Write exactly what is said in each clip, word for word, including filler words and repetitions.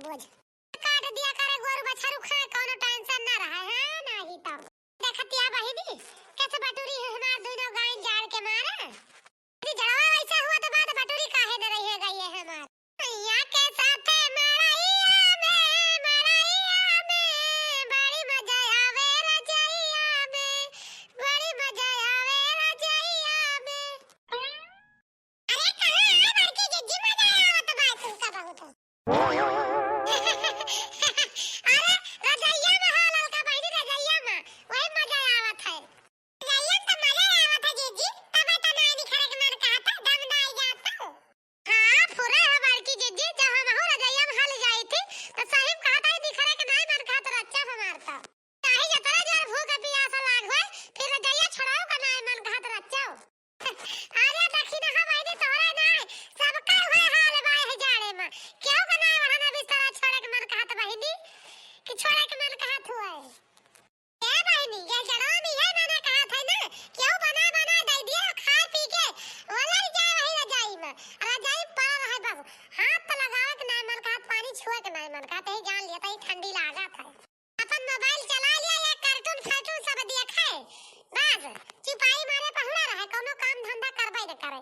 बोझ। काट दिया करे गोरू बछरू खाए, कौनो tension ना रहे, हाँ, नाही तो। देखतिया बहिनी, कैसे बटुरी है हमार दुनो गाइन जाड़ के मारे। यदि जड़वा वैसा हुआ तो बात बटुरी काहे न रहिए गई है हमार। सैया के साथे मड़ैया में, मड़ैया में, बड़ी मजा आवे रजैया में, बड़ी मजा आवे रजैया में। अरे कहाँ है बड़की जिज्जी, मजा आवत बा तुमका बहुत। अरे रजैया में हो ललका बहिनी, रजैया में, वही मजा आवत है। रजैया में तो मजा आवत है जिज्जी, तबे तो नाई निखरे के मन कहत है, दम नाई जात। हाँ, फुरे हो बड़की जिज्जी, जब हमहू रजैया में हल जाई थी, तो सही में कहत है निखरे के नाई मन कहत रच्चा हमार तो। चाहे जतरा जोर भूख पियास लाग होए, फिर रजैया छोड़ाओ का नाई मन कहत रच्चा। अरे दखिनहा बहिनी तोहरे नाई, सबका उहे हाल बा एह जाड़े में। केहू के नाई ओढ़ना बिस्तरा छोड़े के मन कहत बहिनी, कि छोड़े के मन कहत हुए। ए बहिनी, ये जड़वा में ये मना कहत है ना, केहू बना बना दे दिए, खाए पी के ओलर जाए वही रजाई में। रजाई में पड़ा रहे बस, हाथ तो लगावे के नाई मन कहत, पानी छुए के नाई मन कहत, यही जान लिया, तही ठंडी लागत है। अपन mobile चला लिया या cartoon फार्टून सब देखे, बस चुपाई मारे पहुड़ा रहे, कौनो काम धंधा करबे न करे,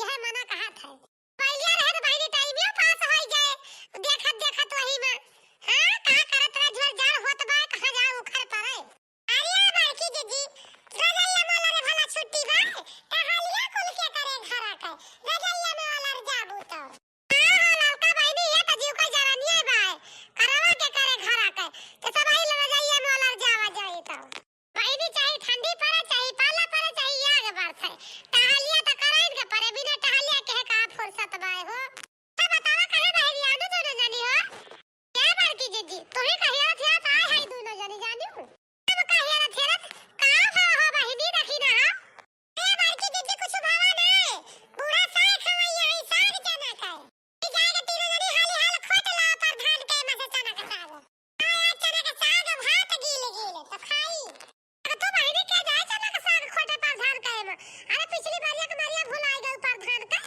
यह मना कहत है। पहले रहे तो बहिनी time यो pass होई जाए, देखत देखत वही में। हाँ, का करत रहे, झोल झाल होत बा, कहाँ जाए उखड़ पड़े। अरे बड़की जिज्जी, रजैया मोला रे भला छुट्टी बा, टहलिया कुल के करे घरा के, रजैया में ओलर जाबू तो। हाँ, हाँ, ललका बहिनी, ये तो जीव का जरनिया बा, करवा के करे घरा के, तो सब आई रजैया में ओलर जावा जाई तो। बहिनी, चाहे ठंडी पड़े, चाहे पाला पड़े, चाहे आग बरसे, टहलिया तो कराइन के पड़े, बिना टहलिया के का फुर्सत बा हो। तो बतावा काहे बहरी आनू दोनों जनी हो? क्या बड़की जिज्जी, तुम्ही कहिया थे तो आए है दोनों जनी जानियो। अब कहिया थे रत, का हो हो बहिनी रखी ना हो? ए बड़की जिज्जी कुछ भावा ना, बूढ़ा साग खवाइए है, साग चना का। ई जाए के तीनों जनी हाली हाल खोट ला प्रधान के मसे चना का साग। आया चना के साग भात गील गील तो खाई। अब तू बहिनी के जाए चना के साग खोटे प्रधान कहे में। अरे पिछली बार एक बार ये भुलाई गई प्रधान का।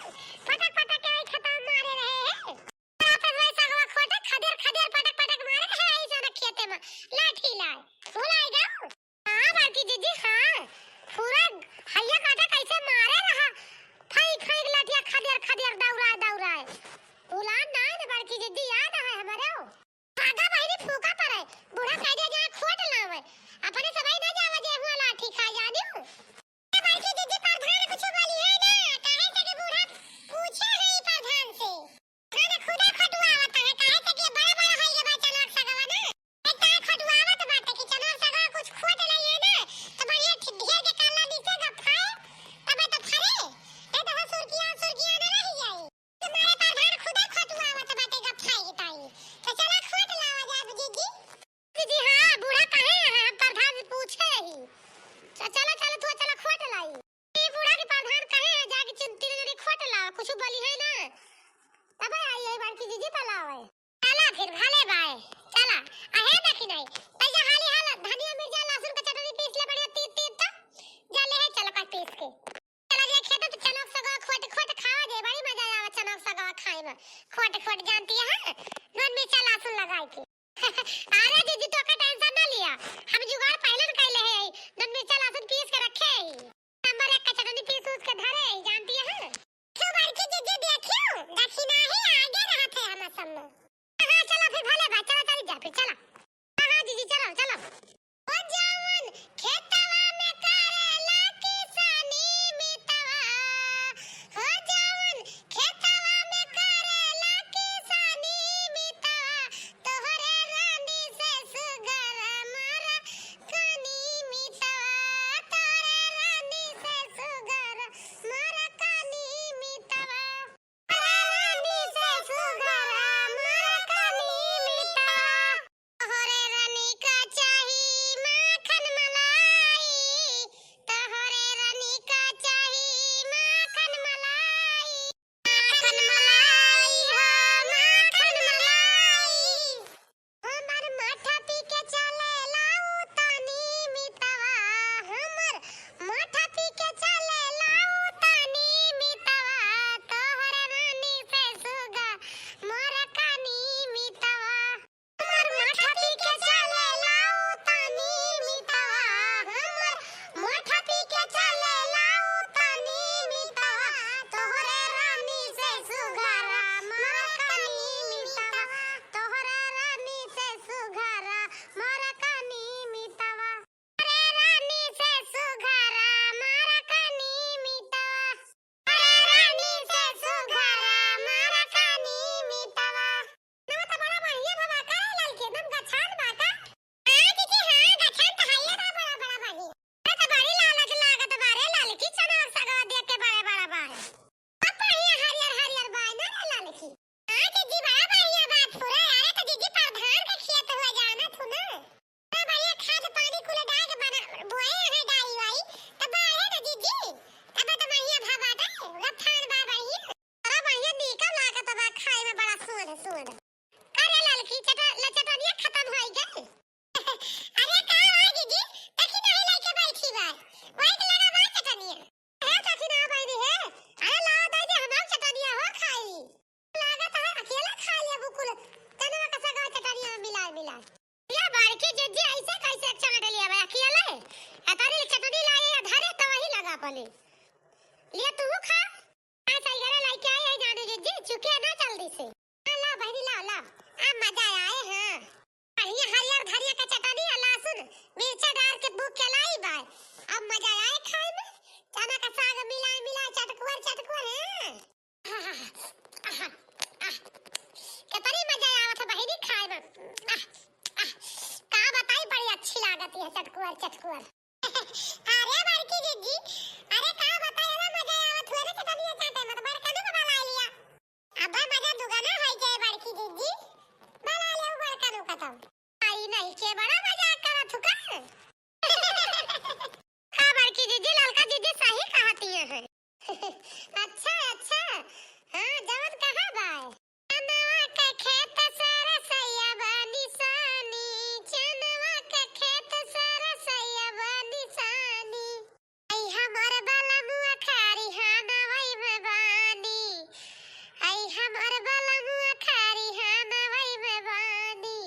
पटक पटक के आई खेता में मारे रहे हैं। आपन वही सागवा खोटे खदेर खदेर पटक पटक मारे रहे हैं, आई चना खेते में। लाठी लाए। भुलाई गई। हाँ बड़की जिज्जी, हाँ। पूरा हइया काटा कैसे मारे रहा। फाइक फाइक लाठिया खदेर खदेर दौड़ाए दौड़ाए। भुलान ना है बड़की जिज्जी, याद है हमारे हो। आगा बहिनी फूका पड़े, बूढ़ा कह दिया जाए खोट लावे, अपने सबई ना जावे जे हुआ लाठी खा जानियो। ए बड़की जिज्जी प्रधान कुछ बोली है ना, काहे से कि बूढ़ा पूछे है ई प्रधान से। ना ना खुदा खटुआ आवत है, काहे से कि बड़ा बड़ा है ये बा चनक सगवा ना। ए का खटुआ आवत बाटे कि चनक सगवा कुछ खोट लइए ना, तो बढ़िया ठि-, ढेर के काला नीचे का खाए, तबे तो फरे। ए तो सुरकिया सुरकिया ना रह जाई। तुम्हारे प्रधान खुदा खटुआवत बाटे गफाई ताई। तो चला खोट लावा जाब जिज्जी। जिज्जी हाँ, बूढ़ा कहे हैं, हम प्रधान से पूछे ही। तो चला, चला, तू चला खोट लाई। ई बूढ़ा के प्रधान कहे हैं, जाके चिंती नहीं खोट लावा, कुछ बोली है ना। तब आई है बड़की जिज्जी पलावे। चला फिर, भले बाय। चला, अहे देखी नहीं। पैसा हाली हाल, धनिया, मिर्चा, लहसुन का चटनी पीस ले बढ़िया तीत तीत तो। जा ले है, चला का पीस के। चला जाए खेते तो चनक सगवा खोट खोट खावा जाए, बड़ी मजा आवा चनक सगवा खाए में। खोट खोट जानती है, नून मिर्चा लहसुन लगाए के। अरे जिज्जी, तो का tension ना लिया, हम जुगाड़ पहले न कैले है, नून मिर्चा लहसुन पीस के रखे है, नंबर एक का चटनी पीस उस के धरे है, जानती है। क्यों बड़की जिज्जी, देखियो दखिनहा आगे रहत है हम सब में। हाँ, चला फिर भले बा, चला चली जा फिर, चला। हाँ, हाँ, जिज्जी, चला, चला। ओ जवन खेतवा में करेला किसानी मितवा, ओ जवन खेतवा में करेला किसानी मितवा, तोहरे रानी से सुगर मारा कानी मितवा, तोहरे रानी से सुगर चटकुअर। अरे बड़की जिज्जी, अरे का बताई, एतना मजा आवत हुए ना चटनिया चाटे में, तो बड़का नु बना लिया। अबे मजा दुगना होइ गए बड़की जिज्जी, बना ले बड़का नु का तो। आई नहीं के बड़ा मजाक करत हु का? का बड़की जिज्जी, ललका जिज्जी सही कहती है। अच्छा, अच्छा, हाँ, जवन कहा बाय। चनवा के खेत सरसैया बा निशानी, चनवा के खेत सरसैया बा निशानी। आई हमर बलमुआ खरिहानवै में बानी, आई हमर बलमुआ खरिहानवै में बानी।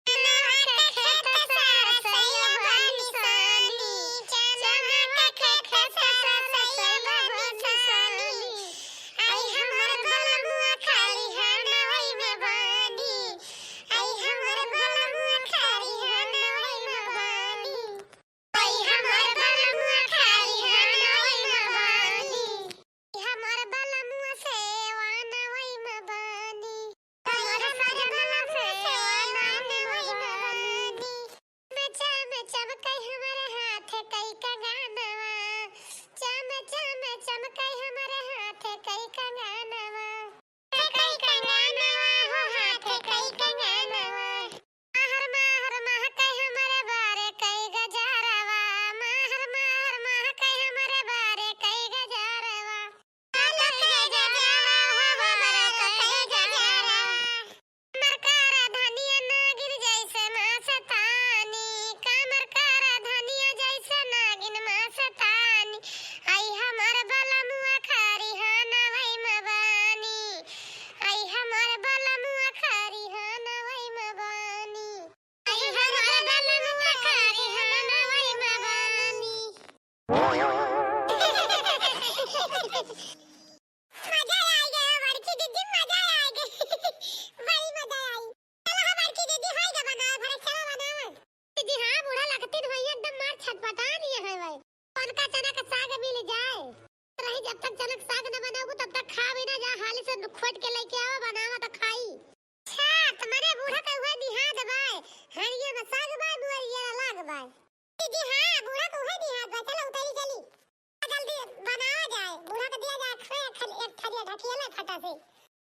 चनवा के खेत सरसैया बा निशानी, चनवा के खेत सरसैया बा निशानी। आई हमर बलमुआ खरिहानवै में बानी, आई हमर बलमुआ खरिहानवै में बानी। आई हमर बलमुआ खरिहानवै में बानी। आई हमर बलमुआ सेवानवै में बानी। आई हमर बलमुआ सेवानवै में बानी। चम चम चमकै हमर हाथ कई कंगनवा। चम चम चमकै हमर हाथ कई कंगनवा। कई कंगनवा हो हाथ कई कंगनवा। महर महर महकै हमर बार कई गजरवा, महर महर महकै हमर बार कई गजरवा। बार कई गजरवा हो बार कई गजरवा। कमर कर धनिया नागिन जैसे मस्तानी, कमर कर धनिया जैसे नागिन मस्तानी। आई हमर बलमुआ खरिहानवै में बानी, आई हमर बलमुआ खरिहानवै में बानी। आई हमर बलमुआ खरिहानवै में बानी। मजा आई गया बड़की दीदी, मजा आई गई। बड़ी मजा आई। चलो हाँ बड़की दीदी, होई गा बनावे भरे, चलो बनावे। दीदी हाँ, बूढ़ा लगती न होई, एकदम मार छटपटा लिए है भाई। कौन का चना का साग मिल जाए। रही जब तक चना का साग न बनाबू तब तक खा भी ना जा, हाली से खोट के लेके आवा, बनावा तो खाई। अच्छा, तुम्हारे बूढ़ा का हुआ निहाद बाय, हरिया में साग बाय, बुआरिया लाग बाय। दीदी हाँ, बूढ़ा का हुआ निहाद बाय, चलो उतारी चली। जल्दी बनावा जाए, बूढ़ा का दिया जाए, खाए एक थरिया, एक थरिया ढकिया ले फटा से।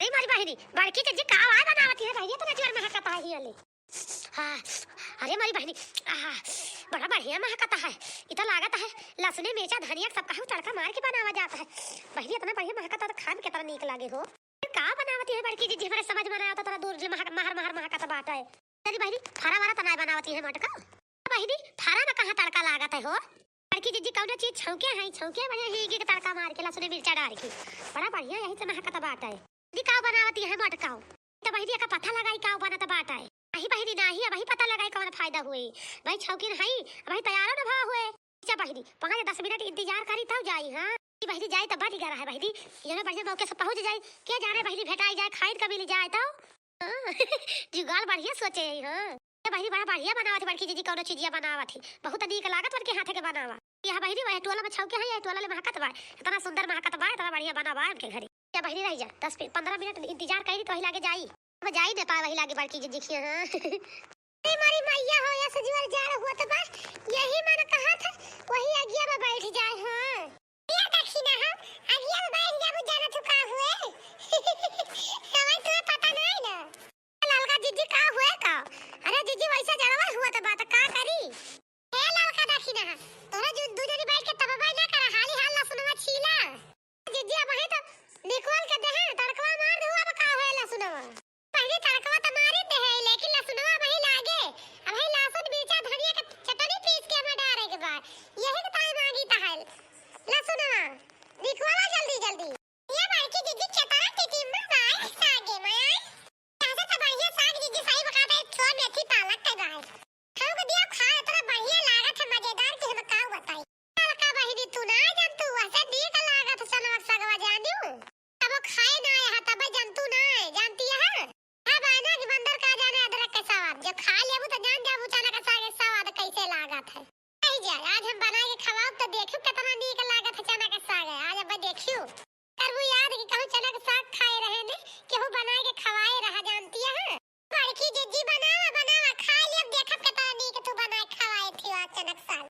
अरे मोरी बहिनी, बड़की जिज्जी का आवाज बनावत है बहिनी, इतना जोर महकत है ये ले। हाँ, अरे मोरी बहिनी, आहा, बड़ा बढ़िया महकत है। इ तो लागत है लहसुने, मिर्चा, धनिया सब कहूँ तड़का मार के बनावा जात है। बहिनी, इतना बढ़िया महकत है तो खाए में कितना नीक लागे हो। का बनावत है बड़की जिज्जी, हमरे समझ में ना आवत, इतना दूर ले महक, महर, महर महकत बाटे। अरे बहिनी, फरा वरा तो ना बनावत है मोटका। बहिनी, फरा में कहाँ तड़का लागत है हो? बड़की जिज्जी कौनो चीज छौंके हैं, छौंके बढ़िया हींग के तड़का मार के, लहसुन मिर्चा डार के। बड़ा बढ़िया यही से महकत बाटे। दीदी काव बनावती है मोटकाव। तो बहिनी एका पता लगाई काव बनत बाटे। अही बहिनी नाही, अबही पता लगाई कौन फायदा हुए। भाई छौकिन हई, अबही तैयारो न भवा हुए। अच्छा बहिनी, पाँच दस मिनट इंतजार करी तब जाई, हाँ? ई बहिनी जाई तब बड़ी गरा है बहिनी। ये ना बढ़िया मौके से पहुँच जाई। के जाने बहिनी भेटाई जाए, खाइन का मिल जाए तब। हाँ, जुगाड़ बढ़िया सोचे है, हाँ। ये बहिनी बड़ा बढ़िया बनावत है बड़की जिज्जी, कौनो चीजिया बनावत है। बहुत नीक लागत उनके हाथे के बनावा। यह बहिनी वह टोला में छौके है, यह टोला ले महकत बा। इतना सुंदर महकत बा, इतना बढ़िया बना बा उनके घरे। या बहिनी रह जा, दस पि-, पन्द्रह मिनट इंतजार करी तो वही लागे जाई। अब जाई दे पाए वही लागे बड़की जिज्जी खिया, हाँ। अरे मोरी मैया हो, या सजुअर जाड़ हुआ तो बस यही मन कहा था, वही अगिया में बैठ जाए, हाँ। या दखिना हो, अगिया में बैठ जाबू, जाना तू का हुए? हमें तुम्हें पता नहीं ना। ललका जिज्जी का हुए का? अरे जिज्जी वैसा जड़वा हुआ तो बात का करी? ए ललका दखिना हो, तोरा जो दू जनी बैठ के तब बाई ना करा, हाली हाल लहसुनवा छीला। जिज्जी अबही तो निकोल के देहे, तड़कवा मार दे, अब का हुए लहसुनवा? पहले तड़कवा त मारे दे है, लेकिन लहसुनवा अबही लागे। अबही लहसुन, मिर्चा, धनिया के चटनी पीस के हमें डारे के बा। यही के ताई मांगी त है। लहसुनवा निकवाला जल्दी जल्दी। ये बड़की जिज्जी केतना टिटिम्मा बाय सागे में। कैसे त बढ़िया साग जिज्जी, सही बता दे, थोड़ मेथी पालक के बाय। खाओ के दिया खा, इतना बढ़िया लागत है, मजेदार कि हम का बताई। ललका बहिनी, तू ना जानतू, वैसे नीक लागत है चनवा के सगवा जानू। तब खाए ना आया है, तब जानतू ना है, जानती है? हाँ, बायना के बंदर का जाने अदरक के स्वाद, जो खा लेबू तो जान जाबू चना के साग के स्वाद कैसे लागत है। नहीं जा, आज हम बना के खवाब तो देखू कितना नीक लागत है चना के साग है, आज अब देखू। करबू याद कि कहूँ चना के साग खाए रहे ने, केहू बना के खवाए रहा, जानती है? बड़की जिज्जी बनावा, बनावा, खा लेब, देखब केतना नीक तू बनाए खवाए थी आज चना के साग।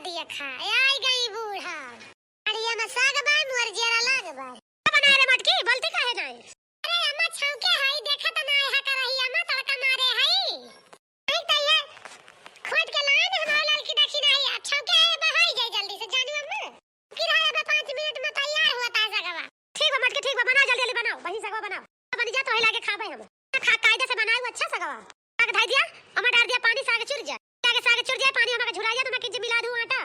दिया खा, ए आई गई बूढ़ा। अरे ये मसाग बा, मोर जेरा लाग बा। का बनाए रे मटकी, बोलती काहे नाई? अरे अम्मा छौके हई, देखत नाई हा करही अम्मा, तड़का मारे हई। नहीं तो ये खोट के लाए ना हमारे ललकी देखी नाई, अब छौके हई, बहाई जाए जल्दी से, जानू अम्मा। फिर है अबे पाँच मिनट में तैयार हुआ ताजा गवा। ठीक बा मटकी, ठीक बा, बनाओ जल्दी जल्दी बनाओ, बहिनी सगवा बनाओ। बनी जा तो ही लागे खाबे हम। खा कायदे से बनाओ अच्छा सगवा। साग धई दिया, ओमा डार दिया पानी, साग चुर जाए। साग, साग चुर जाए, पानी ओमा के झुरा जाए, तो मैं किंचे मिला दूँ आटा।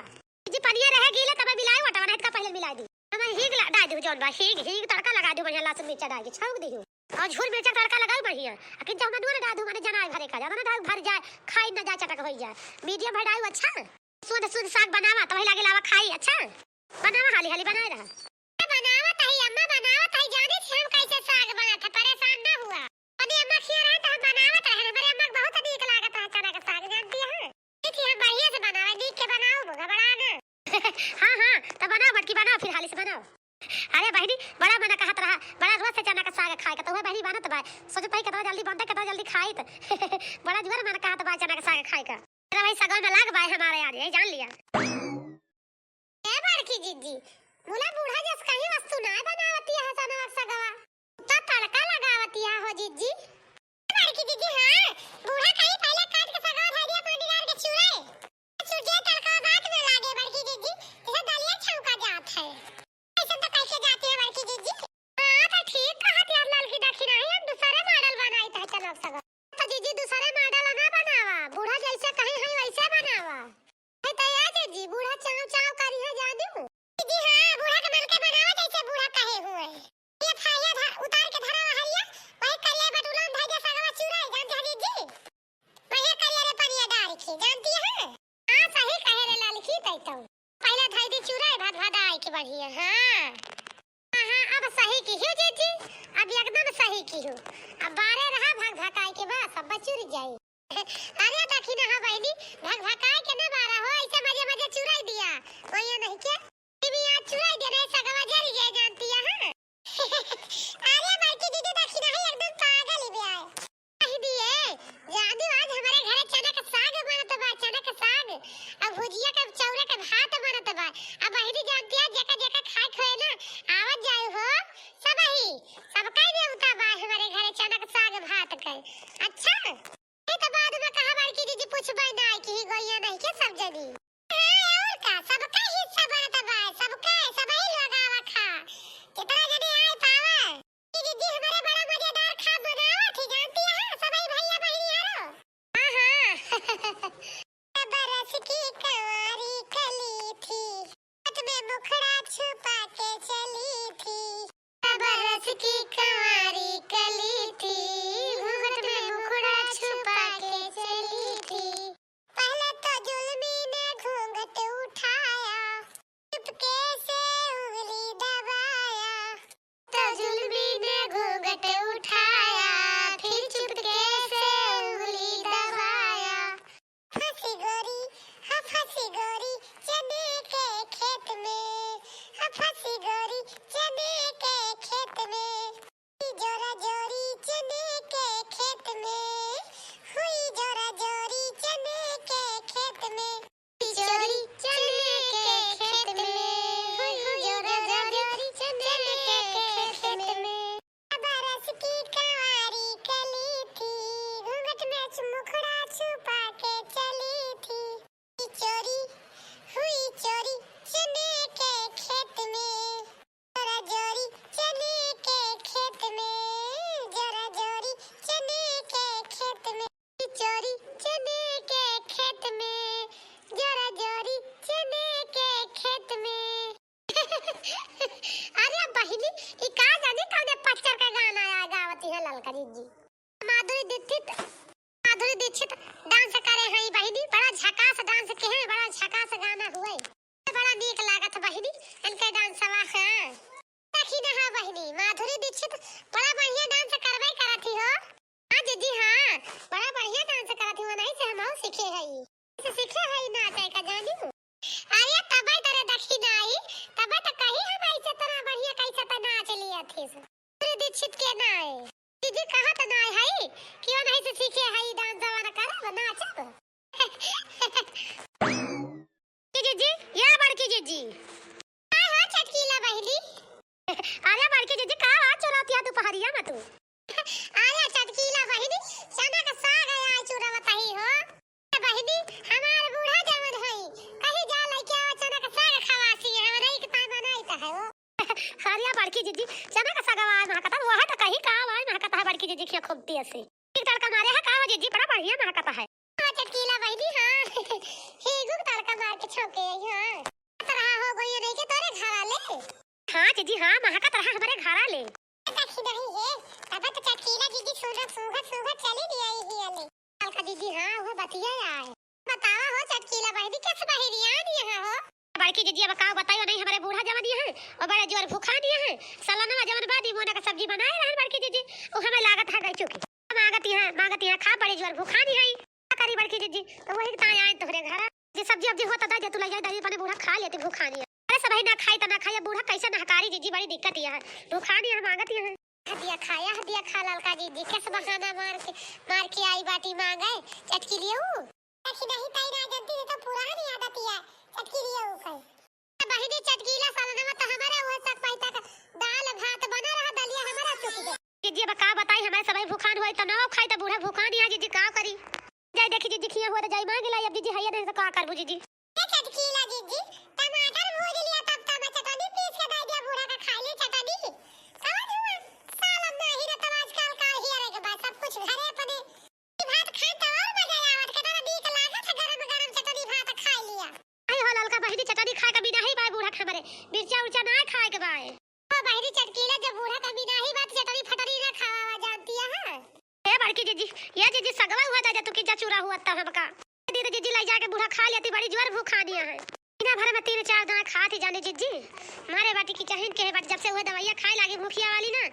जी पनिया रहे गीले तब मिलाए आटा, नहीं तो पहले मिला दी। हम हींग ला-, डाल दूँ जौन बा, हींग, हींग तड़का लगा दूँ बढ़िया, लहसुन मिर्चा डाल के छौंक दी हूँ। और झूर मिर्चा तड़का लगाओ बढ़िया। आ किंचे ओमा नून डाल दूँ, माने जनाए भरे का, ज्यादा ना डाल, भर जाए, खाई ना जाए, चटक होई जाए। मीडियम भर डाल अच्छा। सुध सुध साग बनावा, तबही लागे लावा खाई, अच्छा? बनावा, हाली हाली बनाए रहा। बनावत हई अम्मा, बनावत हई, जानी थी हम कैसे साग बनत है, परेशान ना हुआ। अभी अम्मा खिया रहे तो हम बनावत रहे, हमारे अम्मा के बहुत नीक लागत रहा चना के साग, जानती है? देखी हम बढ़िया से बनावे, नीक के बनाओ, घबरा ना। हाँ, हाँ, तो बनाओ मटकी, बनाओ, फिर हाली से बनाओ। अरे बहिनी, बड़ा मन कहत रहा, बड़ा रोज से चना के साग खाए के, तो उहे बहिनी बनत बा। सोचत हई केतना जल्दी बनते, केतना जल्दी खाइत। बड़ा जोर मन कहत बा चना के साग खाए का। अरे भाई, सगवा में लाग बाय हमारे यार, यही जान लिया। ए बड़की जीजी, मुला बूढ़ा जस कहीं वस्तु ना बनावती है सनवा सगवा। तो तड़का लगावती है हो जीजी। ए बड़की जीजी, हाँ, बूढ़ा कहीं पहले काट के सगवा धर दिया, पानी डाल के चूरे। चूर जाए तड़का बाद में लागे बड़की जीजी, जैसे दलिया छौंका जात है। ऐसे तो कैसे जाती है बड़की जीजी? हाँ, तो ठीक कहत यार ललकी, देखी नहीं, हम दूसरे मॉडल बनाई था चनक सगवा। तो जीजी दूसरे मॉडल ना बनावा, बूढ़ा जैसे कहीं है वैसे बनावा। है तो यार जीजी, बूढ़ा चाव चाव करी है जानू। जीजी हाँ, बूढ़ा के मन के बनावा जैसे बूढ़ा कहे हुए। ये फाया धा-, उतार के धरा हरिया, वही करिया बटुला में धर दे सगवा चूरा है, जानते हैं जीजी? बढ़िया करिया रे पनिया डाल के, जानती है? हाँ, सही कहे रे ललकी तै तो। पहले धई दी चूरा, भात भात आई के बढ़िया, हाँ। हाँ, हाँ, अब सही की हो जीजी, अब एकदम सही की हो। अब बारे रहा भक भकाई के बस, अब चुर जाई। अरे देखी ना हो बहिनी, भक भकाई के ना बारा हो, ऐसे मजे मजे चुराई दिया। वही नहीं के? इनी आज चुराई दे रहे, सगवा जरी गए जानती है, हाँ? अरे बड़की दीदी देखी ना है, एकदम पागल ही बे आए। कह दिए, जादू आज हमारे घरे चना के साग बनत बा, चना के साग। अब भुजिया के, चौरा के भात बनत बा। अब बहिनी जानती है, जेका जेका खाए खोए ना, आवत जाए हो, सब ही, सबका ही नेवता बा हमारे घरे चना के साग भात के। अच्छा? ये तो बाद में कहा बड़की दीदी पूछबे ना कि ही गइया नहीं के सब जनी। हाँ, और का, सबका हिस्सा बनत बा, सबका, सबही लोग आवा खा। कितना जने आए पावा। दीदी, हमारे बड़ा मजेदार खाब बनावा थी, जानती है? सबही भैया बहिनी यारो। हाँ, हाँ। बरस की कंवारी कली थी, घूंघट में मुखड़ा छुपा के चली थी। बरस की कंवारी कली थी, घूंघट में मुखड़ा छुपा के चली थी। पहले तो जुल्मी ने घूंघट उठाया, चुपके से उंगली दबाया। तो जुल्मी ने घूंघट उठाया, फिर चुपके से उंगली दबाया। फंसी गोरी, हाँ फंसी गोरी चने के खेत में, हाँ फंसी गोरी चने के खेत में। जोरा जोरी चने के खेत में, हुई जोरा जोरी चने के खेत में। चोरी चने के खेत में, हुई जोरा जोरी चने के खेत में। बरस की कंवारी कली थी, घूंघट में मुखड़ा छुपा के चली थी। चोरी हुई चोरी चने के खेत में। जोरा जोरी चने के खेत में, जोरा जोरी चने के खेत में। चोरी चने के खेत में, जोरा जोरी चने के खेत में। अरे बहिनी, ई का जानी कौने picture का गाना आया गावती है ललका दीदी। माधुरी दीक्षित, माधुरी दीक्षित dance करे हैं बहिनी, बड़ा झकास dance के हैं, बड़ा झकास गाना हुए। बड़ा नीक लागत बहिनी, इनके danceवा, हाँ। देखी ना, हाँ बहिनी, माधुरी दीक्षित बड़ा बढ़िया dance करबे करत ही हो। हाँ दीदी, हाँ, बड़ा बढ़िया dance करत ही हो, नहीं से हमहू सीखे हई। से सीखे हई नाचे का जानी। अरे तबे तरे देखी ना आई, तबे तो कही हम ऐसे तरह बढ़िया कैसे तो नाच लिया थी। माधुरी दीक्षित के नाई। दीदी कहा तो नाई हई कि वो नहीं से सीखे हई dance वाला करब, नाचब। ए जीजी, का हो चटकीला बहिनी? अरे बड़की जिज्जी, का आवाज चुरावत हिया दुपहरिया में तू? अरे चटकीला बहिनी, चना का साग है, आज चुरावत ही हो। बहिनी, हमार बूढ़ा जवन हई, कहीं जा लइके आवा, चना का साग खवासी, हमरे के ताई बनाई त है हो। अरे बड़की जिज्जी, चना का साग आवाज महकत है, वह तो कहीं का आवाज महकत है बड़की जिज्जी, खिया खूब तेज से। एक तड़का मारे है का हो जिज्जी, बड़ा बढ़िया महकत है। हाँ चटकीला बहिनी, हाँ। हींगू के तड़का मार के छौंके आई, हाँ। तरह हो गई नहीं के तोरे घरा ले। हाँ जिज्जी, हाँ, महकत रहा हमरे घरा ले। देखी नहीं है, तब तो चटकीला जिज्जी सुनत सूंघत सूंघत चली भी आई ही अले। ललका जिज्जी, हाँ, वो बतिया आए। बतावा हो चटकीला बहिनी, किस बहिनी आनी है हो? बड़की जिज्जी, अब का बताई, नहीं हमरे बूढ़ा जवन है, वो बड़े जोर भूखा दिए हैं। सलनवा जवन बा, निमोना का सब्जी बनाए रहन बड़की जिज्जी, वो हमें लागत है गई चुकी। मांगती है, मांगती है, खा, बड़े जोर भूखा नहीं है। का करी बड़की जिज्जी, तो वही ताई आए तोहरे घरा। जे सब्जी अब्जी होता दाई दे, तू ले जाए दाई, अपने बूढ़ा खा लेती भूखा नहीं है। अरे सबही ना खाई त ना खाई, अब बूढ़ा कैसे नहकारी जिज्जी, बड़ी दिक्कत यह है। भूखा नहीं है, मांगती है। हदिया खाया, हदिया खा ललका जिज्जी, कैसे बहाना मार के, मार के आई बाटी मांगे, चटकी लिए ऊ। देखी नहीं ताई ना जनती, ये तो पुरानी आदत है, चटकी लिए ऊ कहीं। बहिनी चटकीला सालनवा त हमारा उहे सक पहिता का दाल भात बना रहा, दलिया हमारा चुक गए। जिज्जी, अब का बताई, हमारे सबही भूखान होई त ना खाई त बूढ़ा भूखान ही है जिज्जी, का करी? जाई देखी जिज्जी, खिया हुआ त जाई मांगे लाई, अब जिज्जी हइये नहीं त का करबू जिज्जी? ए चटकीला जिज्जी, टमाटर भूज लिया, तब तब चटनी पीस के दे दिया बूढ़ा का, खाई ले चटनी। समझ हुआ? सालन नाही ना, तब आजकल का ही रे के बाद सब कुछ घरे अपने। भात खाए त और मजा आवत, केतना नीक लागत है गरम गरम चटनी भात खाए लिया। अरे हो ललका बहिनी, चटनी खाए के बिना ही बाय बूढ़ा के हमरे, मिर्चा उर्चा ना खाए के बाय। ओ बहिनी चटकीला, जब बूढ़ा के बिना ही बात चटनी फटनी ना खावा जानती है। ए बड़की जिज्जी, ये जिज्जी सगवा हुआ दादा तू की जा चूरा हुआ त हमका। दीदी जिज्जी लाई जाके बूढ़ा खा लेती, बड़ी जोर भूखा दिया है। दिना भर में तीन चार दाना खात ही जाने जिज्जी। मारे बाटी की चाहिन के बाटी, जब से उहे दवाइया खाए लागी भूखिया वाली ना,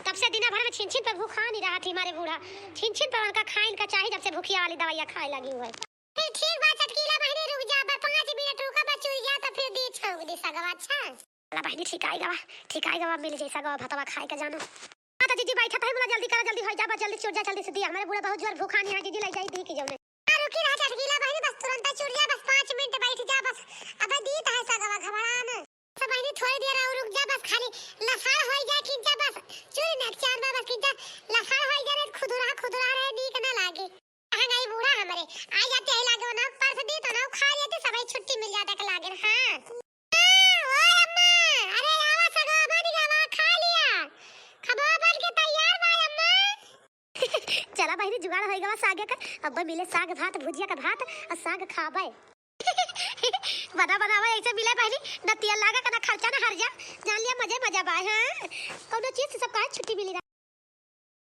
तब से दिना भर में छिन छिन पे भूखा नहीं रहा थी मारे बूढ़ा। छिन छिन पे उनका खाइन का चाही, जब से भूखिया वाली दवाइया खाए लागी हुए। फिर ठीक बा चटकीला बहिनी, रुक जा, बस पाँच मिनट रुका, बस चुई जा तो फिर दी छौंक दी सगवा, अच्छा? चला बहिनी, ठीक आई गवा, ठीक आई गवा, मिल जाई सगवा भतवा खाए के जानो। हाँ तो जिज्जी बैठत है, बोला जल्दी करा, जल्दी हो जा, बस जल्दी चुर जा, जल्दी से दिया, हमारे बूढ़ा बहुत जोर भूखा नहीं है, जिज्जी लाई जाई दी की जौने। हाँ, रुकी रहा चटकीला बहिनी, बस तुरंत चुर जा, बस पाँच मिनट बैठ जा, बस अब दी तो है सगवा घबरान। सब बहिनी थोड़ी देर और रुक जा, बस खाली लसार होई जाए किंचा, बस चुरी ना चार बा, बस किंचा लसार होई जाए, खुदुरा खुदुरा रहे, नीक ना लागे। कहाँ गई बूढ़ा हमरे? आ जाते ही लागे ना, परस दी तो ना खा लेते, सबही छुट्टी मिल जाता के लागे। हाँ। हाँ, ओए अम्मा, अरे आवा सगवा बन गवा, खा लिया। खबवा बन के तैयार बा अम्मा। चला बहिनी, जुगाड़ होई गवा सागे का। अब मिले साग भात, भुजिया का भात और साग खाबे। बना बनावा ऐसे मिले बहिनी, न तेल लागा का, न खर्चा, न हर्जा। जान लिया मजे मजा बा, हाँ। कौनो चीज से सब काहे छुट्टी मिली।